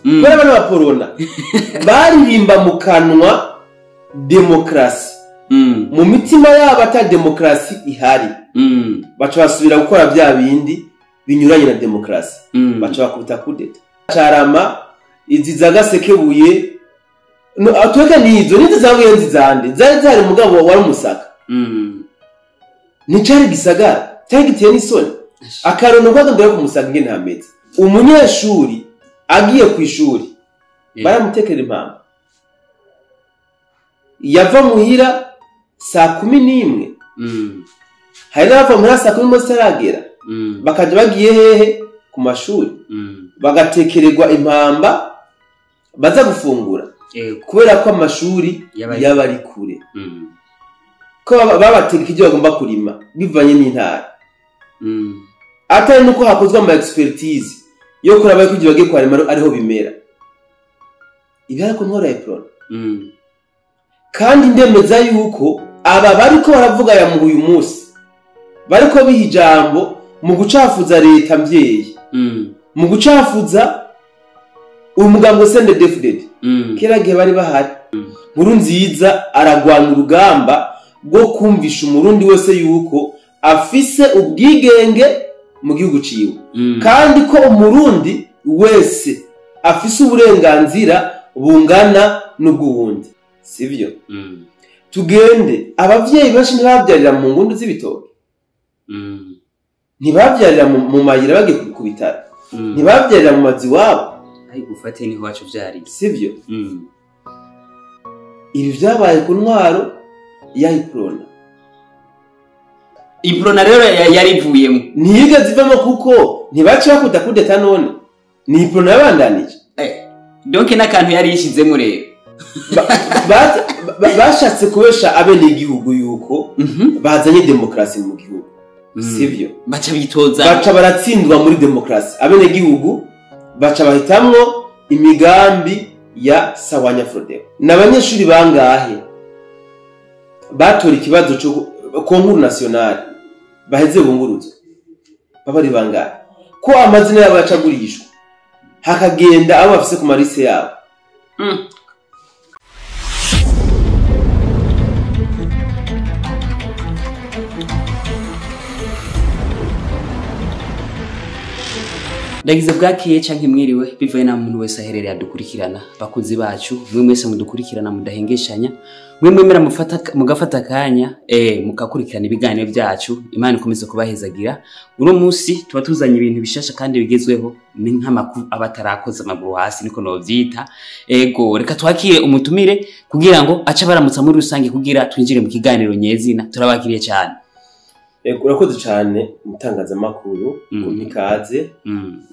Kubera bano baporona baririmba mu kanwa demokarasi, mu mitima yabo ata demokarasi ihari, baca basubira gukora vya bindi binyuranye na demokarasi, baca bakubita kudeta carama izi zagasekebuye. No atweka nizo nizo zabuye nzizande zari zari mugabo wari umusaka, nicari gisagara cyari giteye n'isoni. Akarono kwagambira ku musaka ingene hameze. Umunyeshuri agiye ku ishuri baramutekera impamba, yava muhira 11:00, hari n'abava muhira 11:00 zitaragera, bakaja bagiye hehe? Ku mashuri, bagatekererwa impamba baza gufungura, kubera ko amashuri yaba ari kure, ko babategeka ibyo bagomba kurima bivanye n'intara, atari nuko hakozwe ama expertise yo kuraba ko ibyo bagiye kwarima ariho bimera. Ibi ariko ntwara Uprona. Kandi ndemeza yuko aba bariko baravuga ya mu uyu munsi bariko biha ijambo mu gucafuza leta mvyeyi, mu gucafuza umugambo CNDD-FDD. Kera gihe bari bahari, Nkurunziza aragwana urugamba rwo kumvisha umurundi wese yuko afise ubwigenge mu gihugu ciwe, kandi ko umurundi wese afise uburenganzira bungana n'ubw'uwundi, sivyo? Tugende, abavyeyi benshi ntibavyarira mu ngundu z'ibitoke, ntibavyarira mu mayira bagiye ku bitaro, ntibavyarira mu mazu iwabo. Ariko ufate niho wacu vyariye, sivyo? Ibi vyabaye ku ntwaro ya Uprona. Uprona rero yarivuyemo, ntiyigeze ivamo kuko ntibaca bakunda kudeta. None ni Uprona yabandanije. Donc n'akantu yari yishizemo rero. Bashatse kubesha abenegihugu yuko bazanye demokarasi mu gihugu, sivyo? Baca bitoza, baca baratsindwa muri demokarasi. Abenegihugu baca bahitamwo imigambi ya Sawanya Frodebu. N'abanyeshuri bangahe batora ikibazo cyo concours national baheze bunguruzwe? Baba ari bangahe? Ko amazina yabo yacagurishwa hakagenda abo bafise ku marise yabo. Ndagize bwakiye canke mwiriwe bivaye na muntu wese aherereye adukurikirana. Bakunzi bacu mwe mwese mudukurikirana mudahengeshanya, mwe mwemera mugafata akanya mukakurikirana ibiganiro byacu, Imana ikomeze kubahezagira. Uno munsi tuba tuzanye ibintu bishasha kandi bigezweho, ni nk'amakuru abatarakoze amaguru hasi niko novyita. Ego, reka twakire umutumire kugira ngo ace baramutsa muri rusange kugira twinjire mu kiganiro nyezina. Turabakiriye cyane. Urakoze cyane umutangazamakuru kumpa ikaze.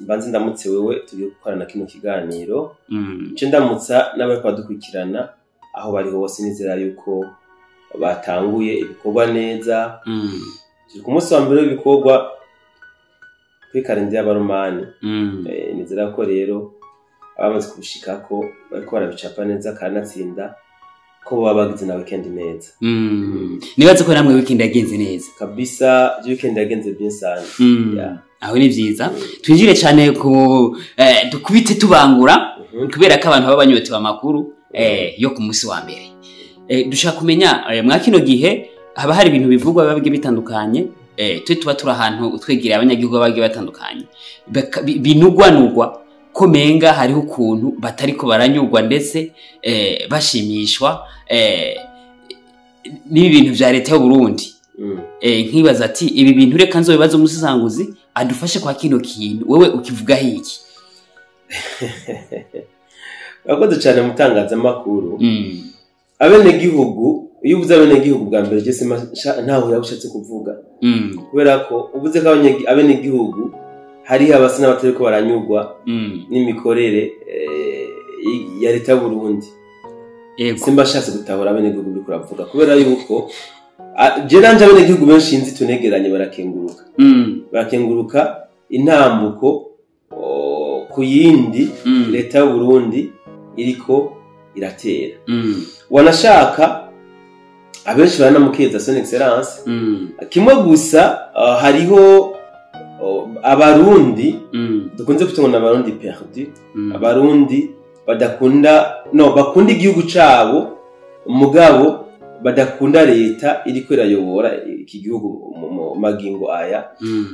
Mbanze ndamutse wewe tugiye gukorana kino kiganiro, nce ndamutsa n'abariko badukurikirana aho bari hose, nizera yuko batanguye ibikorwa neza. Turi ku munsi wa mbere w'ibikorwa kuri kalendari y'abaromani. Nizera ko rero abamaze kubishikako bariko barabicapa neza kanatsinda ko baba bagize na weekend neza. Nibaze ko namwe weekend yagenze neza. Kabisa, weekend yagenze bien sana. Yeah. Aho ni vyiza. Twinjire cyane ku dukubite tubangura, kubera ko abantu baba banyotewe amakuru yo ku munsi wa mbere. Dushaka kumenya mwa kino gihe haba hari ibintu bivugwa biba bigiye bitandukanye, twe tuba turi ahantu twegereye abanyagihugu bagiye batandukanye, binugwanugwa ko menga hariho ukuntu batariko baranyurwa ndetse bashimishwa n'ibi bintu vya leta y'u Burundi. Nkibaza ati ibi bintu reka nzobibaze umusisanguzi adufashe kwa kino kintu, wewe ukivuga hiki? Urakoze cyane mutangazamakuru. Abenegihugu, iyo uvuze abenegihugu bwa mbere je ntaho yabushatse kuvuga, kubera ko uvuze ko abenegihugu hariho abasa n'abatariko baranyurwa n'imikorere ya leta y'u Burundi. Simba ashatse gutahura abenegihugu uriko uravuga, kubera yuko je nanje abenegihugu benshi nzi tunegeranye barakenguruka, barakenguruka intambuko ku yindi leta y'u Burundi iriko iratera. Wanashaka abenshi baranamukeza son excellence. Kimwe gusa, hariho Abarundi dukunze kwita ngo ni Abarundi perdu, Abarundi badakunda, no bakunda igihugu cabo mugabo badakunda leta iriko irayobora iki gihugu mu magingo aya.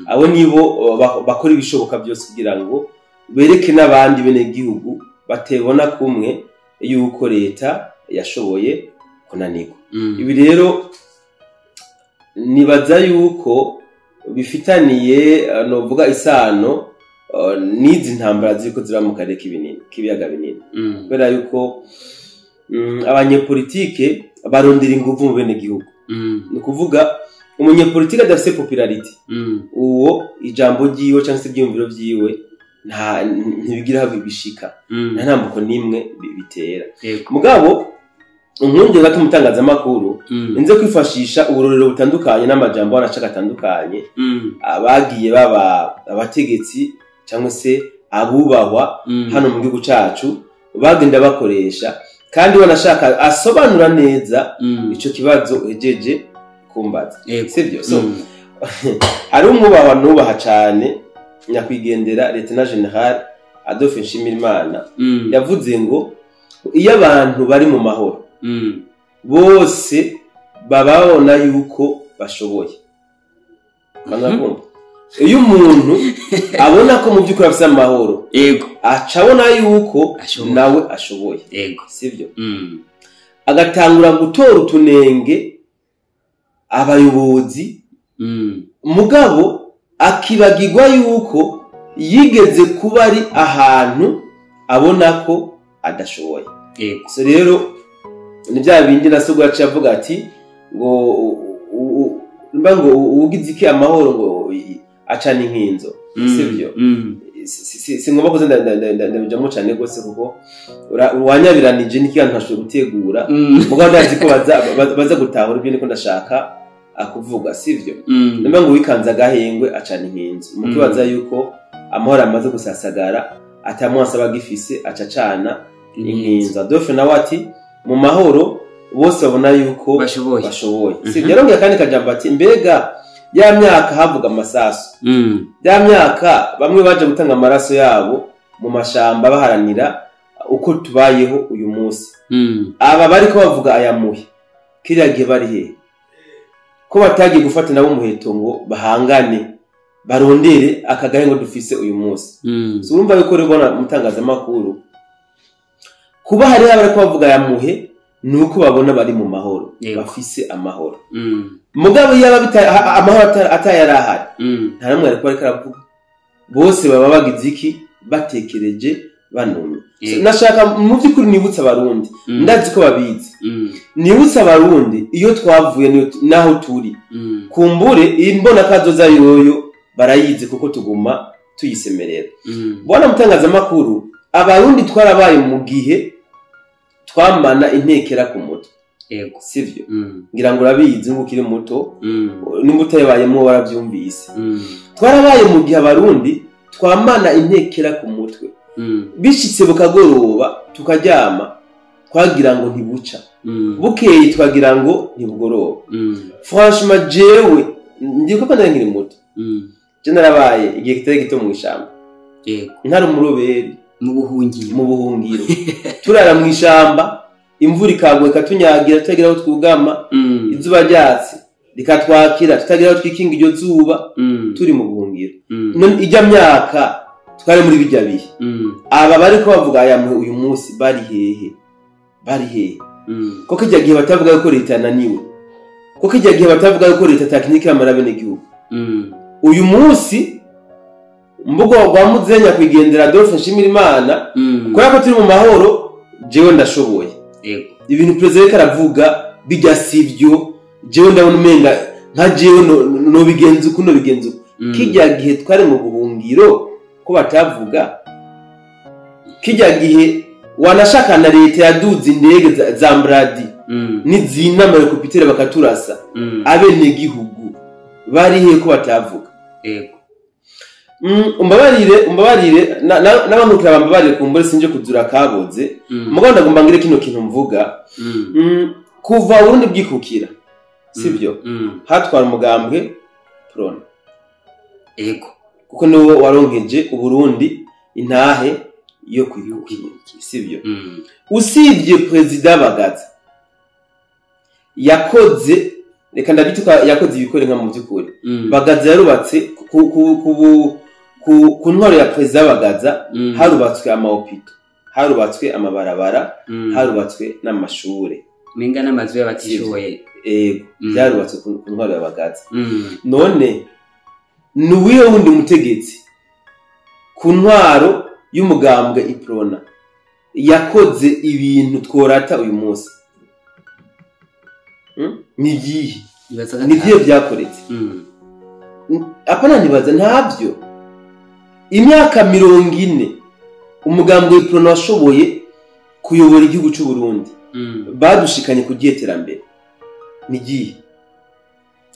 Abo nibo bakora ibishoboka byose kugira ngo bereke n'abandi bene gihugu batebona kumwe yuko leta yashoboye kunanirwa. Ibi rero nibaza yuko bifitaniye novuga isano n'izi ntambara ziriko ziba mu karere k'ibiyaga binini, kubera yuko abanyepolitike barondera inguvu mu bene gihugu. Ni ukuvuga umunyepolitike adafise popularity, uwo ijambo ryiwe cyangwa se ibyiyumviro vyiwe ntibigira aho bishika, nta ntambuko n'imwe bitera. Mugabo unkundire gato umutangazamakuru, nze kwifashisha uburorero butandukanye n'amajambo wanashaka atandukanye abagiye baba abategetsi cyangwa se abubahwa hano mu gihugu cacu bagenda bakoresha, kandi wanashaka asobanura neza ico kibazo uhejeje kumbaza, sivyo? So hari umwubahwa nubaha cane, nyakwigendera Lieutenant General Adolphe Nshimirimana, yavuze ngo iyo abantu bari mu mahoro bose baba babona yuko bashoboye. Iyo umuntu abona ko mu by'ukuri afise amahoro, yego, aca abona yuko nawe ashoboye, yego, sivyo? Agatangura gutora utunenge abayobozi, mugabo akibagirwa yuko yigeze kuba ari ahantu abona ko adashoboye. Yego. So rero ni bya bindi na sogora avuga ati ngo mba ngo ugize iki amahoro ngo acana inkinzo, sivyo? Singomba kuze ndabijamo cyane gose kuko wanyabiranije n'ikiganiro ntashoboye gutegura, mugabo ndazi ko baza gutahura ibyo niko ndashaka akuvuga, sivyo? Nimba ngo wikanze agahengwe acana inkinzo, mukibaza yuko amahoro amaze gusasagara atamwansa bagifise acacana inkinzo. Adolphe nawe ati mu mahoro bose babona yuko bashoboye, sivyo? Yarongeye kandi kajambo ati mbega ya myaka havuga amasasu, ya myaka bamwe baje gutanga amaraso yabo mu mashamba baharanira uko tubayeho uyu munsi, aba bariko bavuga aya muhe kiriya gihe bari hehe ko batagiye gufata nabo umuheto ngo bahangane barondere akagahe ngo dufise uyu munsi. So urumva yuko rero bona mutangazamakuru kuba hari abariko bavuga aya muhe nuko babona bari mu mahoro, bafise amahoro. Mugabo yaba amahoro atayarahari, nta namwe ariko aravuga, bose baba bagize iki batekereje banumye. Nashaka mu by'ukuri nibutsa Abarundi, ndazi ko babizi, nibutsa Abarundi iyo twavuye naho turi, kumbure imbona kazoza yoyo barayizi kuko tuguma tuyisemerera. Bwana mutangazamakuru, Abarundi twarabaye mu gihe twamana intekera ku mutwe, yego, sivyo? Ngira ngo urabizi ngo ukiri muto, nimba utayibayemo waravyumvise. Twarabaye mu gihe Abarundi twamana intekera ku mutwe, bishitse bukagoroba tukaryama twagira ngo ntibuca, bukeye twagira ngo ntibugoroba. Franchement jewe ndiko ko nkiri muto, je narabaye igihe kitari gito mu ishamba, yego, ntari umuroberi, mu buhungiro turara mu ishamba, imvura ikagwa ikatunyagira tutagira aho twugama, izuba ryatsi rikatwakira tutagira aho twikinga iryo zuba, turi mu buhungiro. None ijya myaka twari muri bijya bihe, aba bariko bavuga aya uyu munsi bari hehe? Bari hehe? Koko ijya gihe batavuga ko leta yananiwe, koko ijya gihe batavuga ko leta atakinika amara bene gihugu, uyu munsi mbugo rwa Muzenya kwigendera Adolphe Nshimirimana, kubera ko turi mu mahoro jewe ndashoboye. Ibintu perezida aravuga bijya sivyo, jewe ndabona umenga nka jewe no bigenza uko no bigenza uko. Kijya gihe twari mu buhungiro ko batavuga, kijya gihe wanashakana leta yaduze indege za Mbradi n'izina helicopter bakaturasa, abene gihugu bari he ko batavuga? Yego. Umbabarire n'abamukira bambabarire kumbure sinje kuzura kaboze, mugabo ndagomba ngire kino kintu mvuga. Kuva Burundi bwikukira, sivyo? Hatwara umugambwe Prona. Yego. Kuko niwe waronkeje Uburundi intahe yo kwikukira, sivyo? Usibye Perezida Bagaza yakoze, reka ndabituka, yakoze ibikore nka mu by'ukuri. Bagaza yarubatse ku ntwaro ya Perezida Bagaza, harubatswe ama hôpitaux, harubatswe amabarabara, harubatswe n'amashure. Menga n'amazu y'abatishoboye. Ego, byarubatswe ku ntwaro ya Bagaza. None ni uwihe wundi mutegetsi ku ntwaro y'umugambwe Iprona yakoze ibintu tworata uyu munsi? Ni igihe Nibaza ko ni ibihe byakoretse? Apana, nibaza ntabyo. Imyaka 40 umugambwe Iprona washoboye kuyobora igihugu cy'u Burundi, badushikanye ku gihe terambere ni igihe.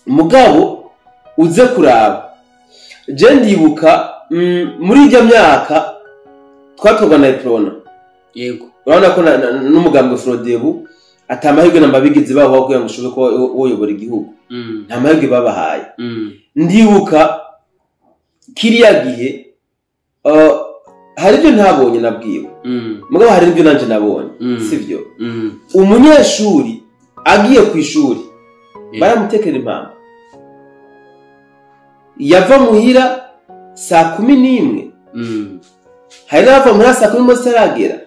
Mugabo uze kuraba, je ndibuka muri ijya myaka twatwarwa na Iprona. Urabona ko n'umugambwe Frodebu ata mahirwe namba bigeze baho kugira ngo ushobore kuba woyobora igihugu. Nta mahirwe babahaye. Ndibuka kiriya gihe, hari ibyo ntabonye nabwiwe, mugabo hari n'ibyo nanje nabonye, sivyo? Umunyeshuri agiye ku ishuri, baramutekera impamba. Yava muhira saa 11, hari n'abava muhira saa 11 zitaragera,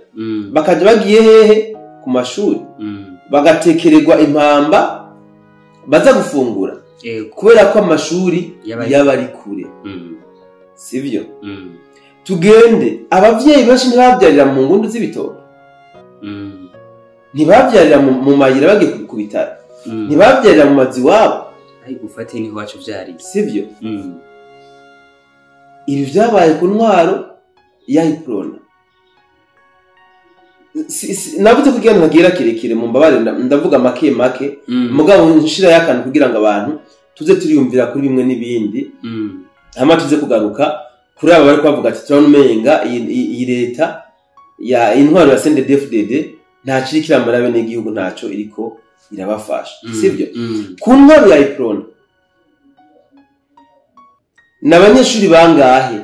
bakaja bagiye hehe? Ku mashuri, bagatekererwa impamba baza gufungura, kubera ko amashuri yaba ari kure, sivyo? Tugende, abavyeyi benshi ntibavyarira mu ngundu z'ibitoki, ntibavyarira mu mayira bagiye ku bitaro, ntibavyarira mu mazu iwabo. Ariko ufate niho wacu vyariye. Sivyo? Ibi vyabaye ku ntwaro ya Iprona. Navuze kugira ngo ntagira kirekire, mu mbabare, ndavuga make make, mugabo nshira y'akantu kugira ngo abantu tuze turiyumvira kuri bimwe n'ibindi, hama tuze kugaruka kuri aba bari bavuga ati turabona umenga iyi leta ya intwaro ya CNDD-FDD nta kiri kiramara bene igihugu, ntaco iriko irabafasha, sivyo? Ku ntwaro ya Iprona, ni abanyeshuri bangahe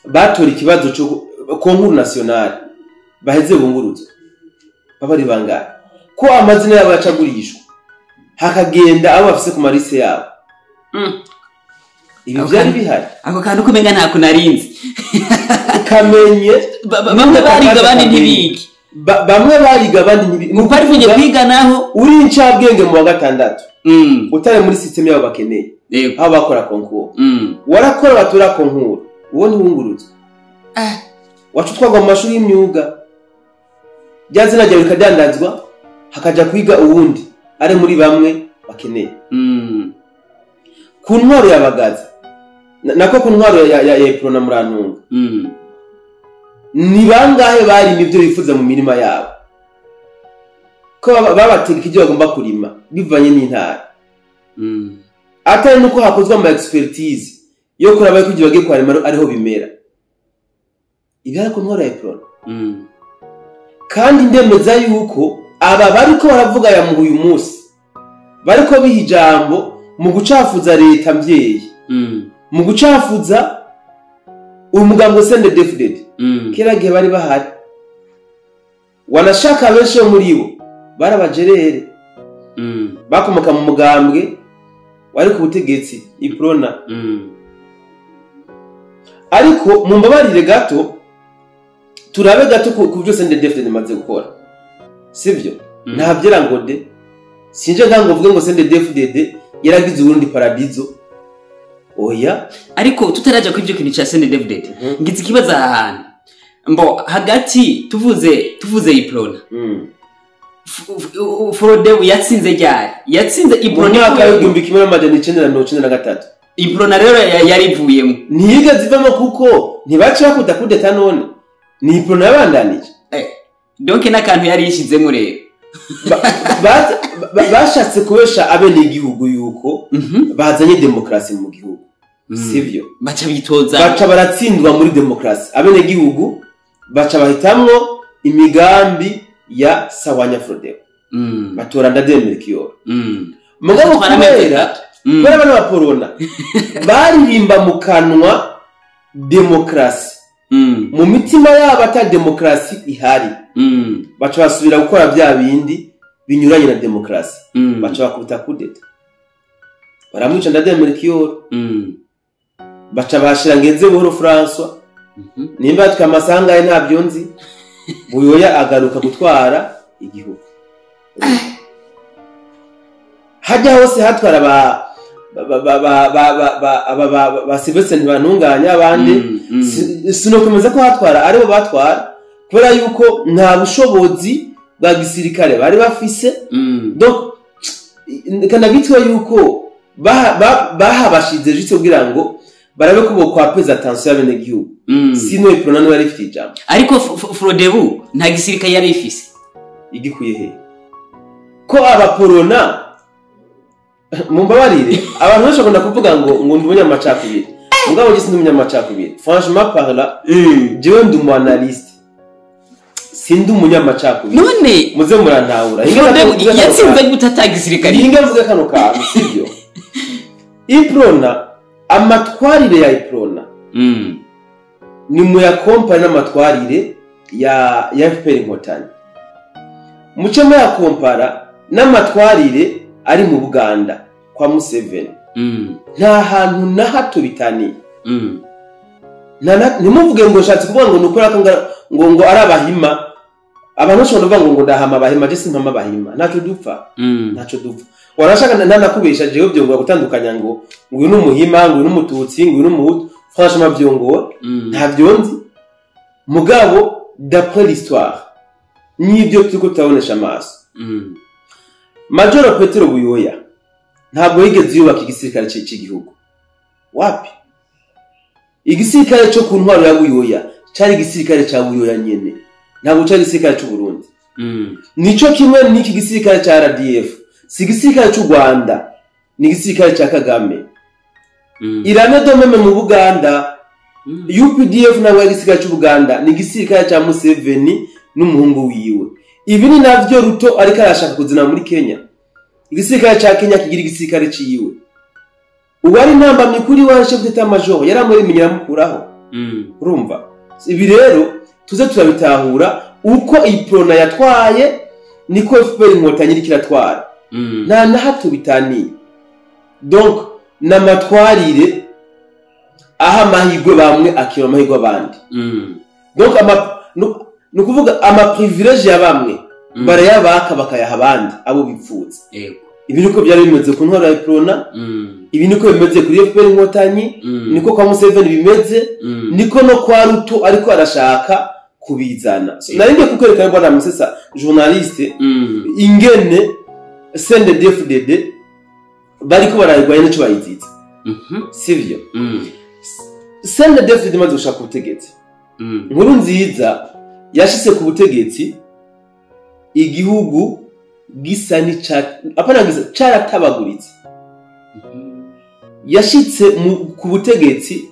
batora ikibazo cyo concours national baheze bunguruzwa? Baba ari bangahe ko amazina yabo yacagurishwa hakagenda abo bafise ku marise yabo? Ibi vyari bihari. Ako kantu kumenga ntako narinzi. Kamenye. Bamwe bariga, abandi ntibige. Bamwe bariga, abandi ntibige. Mu parifunye kwiga naho. Uri incabwenge mu wa gatandatu, utari muri système yabo bakeneye, aho bakora concours, warakora batura concours, uwo ntiwunguruzwa. Wacu utwarwa mu mashuri y'imyuga, rya zina ryawe rikadandazwa, hakaja kwiga uwundi ari muri bamwe bakeneye. Ku ntwaro ya Bagaza, nako ku ntwaro ya Iprona, Murantunga, ni bangahe barima ibyo bifuza mu mirima yabo, ko babategeka ibyo bagomba kurima bivanye n'intara, atari nuko hakozwe ama expertise yo kuraba ko ibyo bagiye kuharima ariho bimera? Ibi ari ku ntwaro ya Iprona. Kandi ndemeza yuko aba bariko baravuga ya mu uyu munsi bariko biha ijambo mu gucafuza leta mvyeyi, mu gucafuza umugambo CNDD-FDD, kera gihe bari bahari, wanashaka benshi bo muri bo bari abajerere, bakomoka mu mugambwe wari ku butegetsi Iprona. Ariko mumbabarire gato, turabe gato ku byo CNDD-FDD imaze gukora, sivyo? Ntavyera ngo de sinje ngango mvuge ngo CNDD-FDD yaragize Uburundi paradizo, oya. Ariko tutaraja kuri ibyo kintu ca CNDD-FDD, ngize ikibazo aha hantu mbo hagati. Tuvuze Iprona, Frodebu yatsinze ryari? Yatsinze Mu Iprona mwaka w'1993. Iprona rero yarivuyemo. Ntiyigeze ivamo, kuko ntibaciye bakunda kudeta. None ni Iprona yabandanije. Donc n'akantu yari yishizemo rero. Bashatse kubesha abenegihugu yuko bazanye demokarasi mu gihugu, sivyo? Baca bitoza. Baca baratsindwa muri demokarasi, abenegihugu baca bahitamwo imigambi ya Sawanya Frodebu, batora Ndadaye Melchior. Mugabo Batwara amezi kubera 3. Kubera bano baporona baririmba mu kanwa demokarasi, mu mitima yabo ata demokarasi ihari, baca basubira gukora bya bindi binyuranye na demokarasi, baca bakubita kudeta, baramwica Ndadaye Melchior, baca bashira Ngenze Buhoro François. Nimba yatwaye amasaha ntabyo nzi, Buyoya agaruka gutwara igihugu. Hajya hose hatwara ba Sylvestre Ntibantunganya abandi, sinokomeza ko hatwara aribo batwara, kubera yuko nta bushobozi bwa gisirikare bari bafise. Donc kanabitwa yuko bahabashize juste kugira ngo barabe ko bokwapeza attention y'abenegihugu. Sino Iprona niwe yari ifite ijambo. Ariko Frodebu nta gisirikare yari ifise. Igikuye he? Ko abaporona, mumbabarire, abantu benshi bakunda kuvuga ngo ndi umunyamacakubiri. Mugabo njye sindi umunyamacakubiri. Franchement parlant, jewe ndi umu analyste. Sindi umunyamacakubiri. None muze murantahura. Yatsinze gute ata gisirikare? Hinga mvuge kano kantu, sibyo? Iprona, amatwarire ya Iprona ni muyakompara n'amatwarire ya FPR Inkotanyi. Muce muyakompara n'amatwarire ari mu Buganda kwa Museveni. Nta hantu na hato bitaniye. Ntimuvuge ngo nshatse kuvuga ngo nukora ngo ngo ari abahima. Abantu bashobora kuvuga ngo ndahama abahima, je simpama abahima. Ntaco dupfa. Ntaco dupfa. Warashaka ntanakubesha jewe byongora gutandukanya ngo uyu ni umuhima, ngo uyu ni umututsi, ngo uyu ni umuhutu. Franchement byongora. Ntabyo nzi. Mugabo d'après l'histoire n'ibyo turiko turabonesha amaso. Major Petero Buyoya ntabwo yigeze yubaka igisirikare cy'igihugu. Wapi? Igisirikare cyo ku ntwaro ya Buyoya cari igisirikare ca Buyoya nyene. Ntabwo cari igisirikare cy'u Burundi. Nico kimwe n'iki gisirikare ca RDF. Si igisirikare cy'u Rwanda, ni igisirikare ca Kagame. Irane domeme mu Buganda, UPDF ntabwo ari igisirikare cy'u Buganda, ni igisirikare ca Museveni n'umuhungu wiwe. Ibi ni navyo Ruto ariko arashaka kuzina muri Kenya. Igisirikare ca Kenya kigira igisirikare ciwe. Uwari namba mikuri wa chef d'état major yaramuri mukuraho. Urumva? Ibi rero tuze turabitahura uko Iprona yatwaye niko FPR Inkotanyi iriko iratwara. Nta na hato bitaniye. Donc namatwarire aha amahirwe bamwe akira amahirwe abandi. Donc nukuvuga ama privilege ya bamwe barayabaka bakayaha abandi abo bipfuza. Ibi niko byari bimeze ku ntwaro ya Iprona, ibi niko bimeze kuri FPR Inkotanyi, niko kwa Museveni bimeze, niko no kwa Ruto ariko arashaka kubizana. Nari ngiye kukwereka bwana Musesa journaliste ingene CNDD-FDD bariko barayirwanya nico bayiziza. Sivyo? CNDD-FDD imaze gushaka ubutegetsi. Nkuru nziza yashitse ku butegetsi igihugu gisa ni apana gisa caratabaguritse. Yashitse ku butegetsi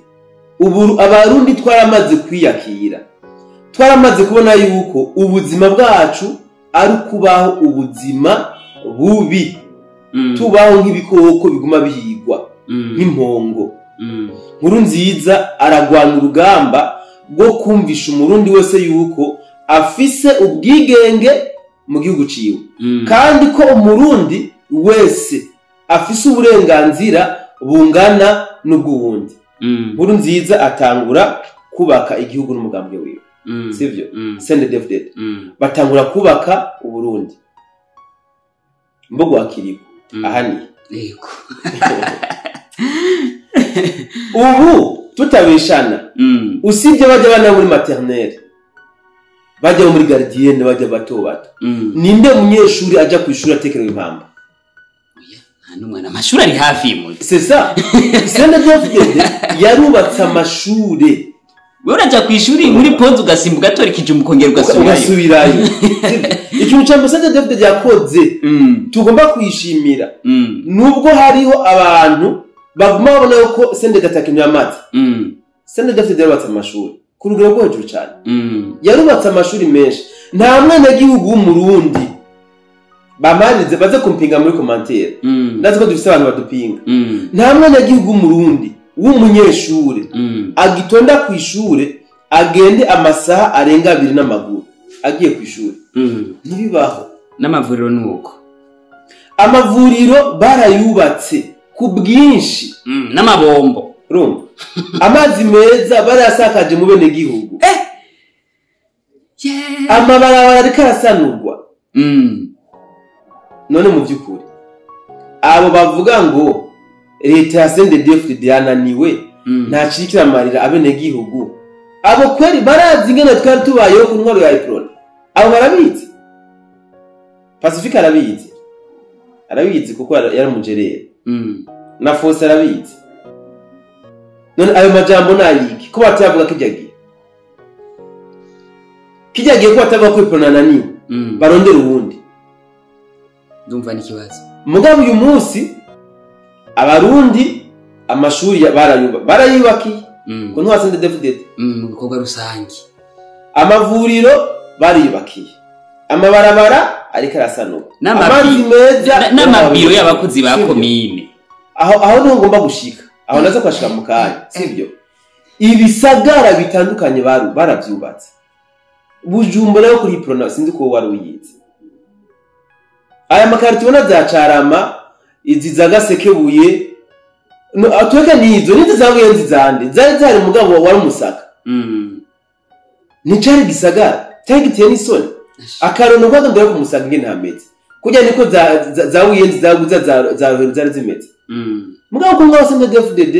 ubu abarundi twaramaze kwiyakira. Twaramaze kubona yuko ubuzima bwacu ari kubaho ubuzima bubi. Tubaho nk'ibikoko biguma bihigwa nk'impongo. Nkuru nziza aragwana urugamba rwo kumvisha umurundi wese yuko afise ubwigenge mu gihugu ciwe, kandi ko umurundi wese afise uburenganzira bungana n'ubw'uwundi. Nkuru nziza atangura kubaka igihugu n'umugambwe wiwe. Sivyo? CNDD-FDD batangura kubaka Uburundi. Mbogo akiriko ahani. Yego. Ubu tutabeshana. Usibye bajya bana muri maternelle, bajya muri gardienne, bajya bato bato. Ninde munyeshuri aja kwishura atekerewe impamba? Oya, nta amashuri ari hafi mu. C'est ça. CNDD-FDD yarubatse amashure. Wewe uraja kwishuri muri pause ugasimbuka gato ikijumba ukongera ugasubirayo. Ikintu ca CNDD-FDD yakoze tugomba kwishimira. Nubwo hariho abantu baguma babona yuko CNDD atakintu yamaze. CNDD-FDD yarubatse amashuri ku rugero rwo hejuru cyane. Yarubatse amashuri menshi. Nta mwana gihugu w'umurundi Bamarize baze kumpinga muri commentaire. Ndazi ko dufise abantu badupinga. Nta mwenegihugu w'Umurundi w'umunyeshure agitonda ku ishure agende amasaha arenga 2 n'amaguru agiye ku ishure. Ntibibaho. N'amavuriro nuko. Amavuriro barayubatse ku bwinshi. N'amabombo. Urumva? Amazi meza barayasakaje mu bene gihugu. Amabarabara ariko arasanurwa. None mu by'ukuri abo bavuga ngo leta ya CNDD-FDD yananiwe, nta cikiramarira abene gihugu, abo kweri barazi ingene twari tubayeho ku ntwaro ya Iprona. Abo barabizi. Pacifique arabizi. Arabizi kuko yari umujerere. Na Fosse arabizi. None ayo majambo nayiki ko batavuga kijya gihe. Kijya gihe ko batavuga ko Iprona ananiwe. Barondera uwundi. Ndumva n'ikibazo. Mugabo uyu munsi abarundi amashuri barayubakiye. Ko ntwa CNDD-FDD. Mu bikorwa rusangi. Amavuriro bariyubakiye. Amabarabara ariko arasanurwa. Amazi meza n'amabiro y'abakozi ba komine. Aho niho ngomba gushika. Aho naza kwashika mu kanya, sibyo? Ibisagara bitandukanye baravyubatse. Bujumbura yo kuri Iprona sinzi ko wari uyizi. Aya makarti ubona za Carama, izi za Gasekebuye, no atweka nizo nizo zabuye nzizande zari zari mugabo wari umusaka. Ni cari gisagara cyari giteye n'isoni. Akarono kwagandura ku musaka ngene hameze. Kujya niko za buyenzi zaguza za Rohero zari zimeze. Mugabo ko ngaho CNDD-FDD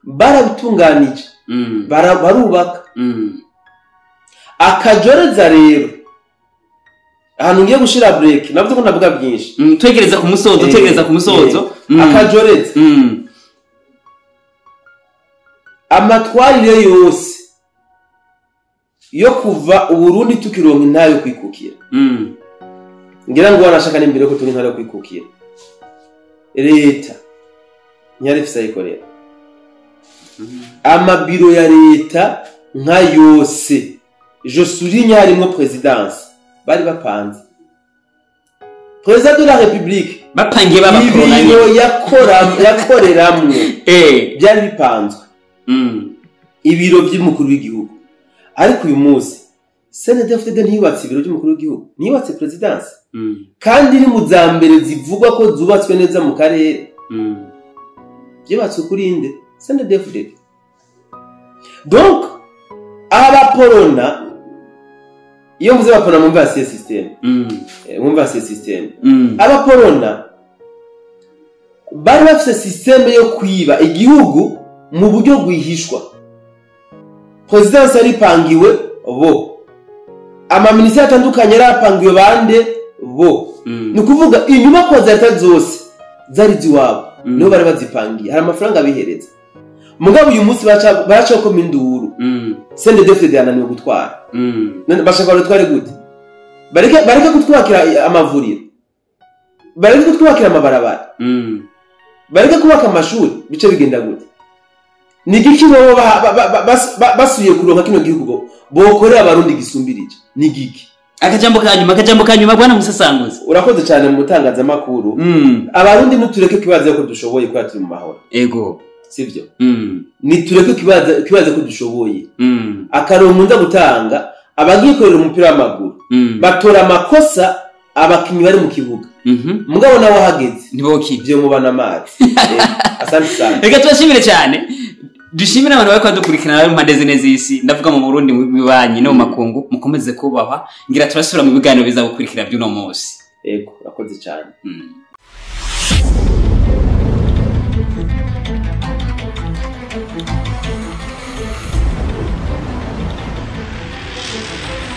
barabitunganije. Barubaka. Akajoreza rero ahantu ngiye gushira break navuze ko ndavuga byinshi. Twegereza ku musozo, twegereza ku musozo. Akajoreza. Amatwarire yose yo kuva Uburundi tukironka intayo kwikukira. Ngira ngo warashaka n'imbere ko turi intara yo kwikukira. Leta ntiyari ifise ayikorera. Amabiro ya leta nka yose, je souligne harimwo présidence, bari bapanze. Président de la République bapangiye babakoranye. Ibiro yakoreramwo. Byari bipanzwe. Ibiro by'umukuru w'igihugu. Ariko uyu munsi CNDD-FDD ntiyubatse ibiro by'umukuru w'igihugu, ntiyubatse présidence. Kandi ni mu za mbere zivugwa ko zubatswe neza mu karere. Byubatswe kuri inde? CNDD-FDD. Donc abaporona, iyo mvuze abaporona mumva asiye system. Mumva asiye system. Abaporona bari bafise system yo kwiba igihugu mu buryo gwihishwa. Présidence yaripangiwe bo. Ama ministeri atandukanye yarapangiwe bande bo. Ni kuvuga inyubako za leta zose zari ziwabo. Niho bari bazipangiye. Hari amafaranga bihereza. Mugabo uyu munsi baca ko minduru. CNDD-FDD yananiwe gutwara. None bashaka gutwara gute? Bareke kutwakira amavuriro. Bareke kutwakira amabarabara. Bareke kubaka amashuri, bice bigenda gute? Ni giki bo basuye kuronka kino gihugu bokorera abarundi gisumbirije? Ni giki? Akajambo kanyuma bwana Musasanguzi. Urakoze cyane mu tangazamakuru. Abarundi nutureke kibaza ko dushoboye kwa turi mu mahoro. Ego. Sivyo? Nitureke kibaza ko dushoboye. Akarongo nza gutanga abagiye korera umupira w'amaguru. Batora amakosa abakinyi bari mu kibuga. Mugabo nawe hageze ntiboki byo mubana amazi. Asante sana. Reka tubashimire cyane. Dushimira abantu bariko badukurikirana bari mu mpande zine z'isi, ndavuga mu Burundi, mu bibanyi no mu makungu, mukomeze kubahwa. Ngira turasubira mu biganiro biza gukurikira by'uno munsi. Yego, urakoze cyane.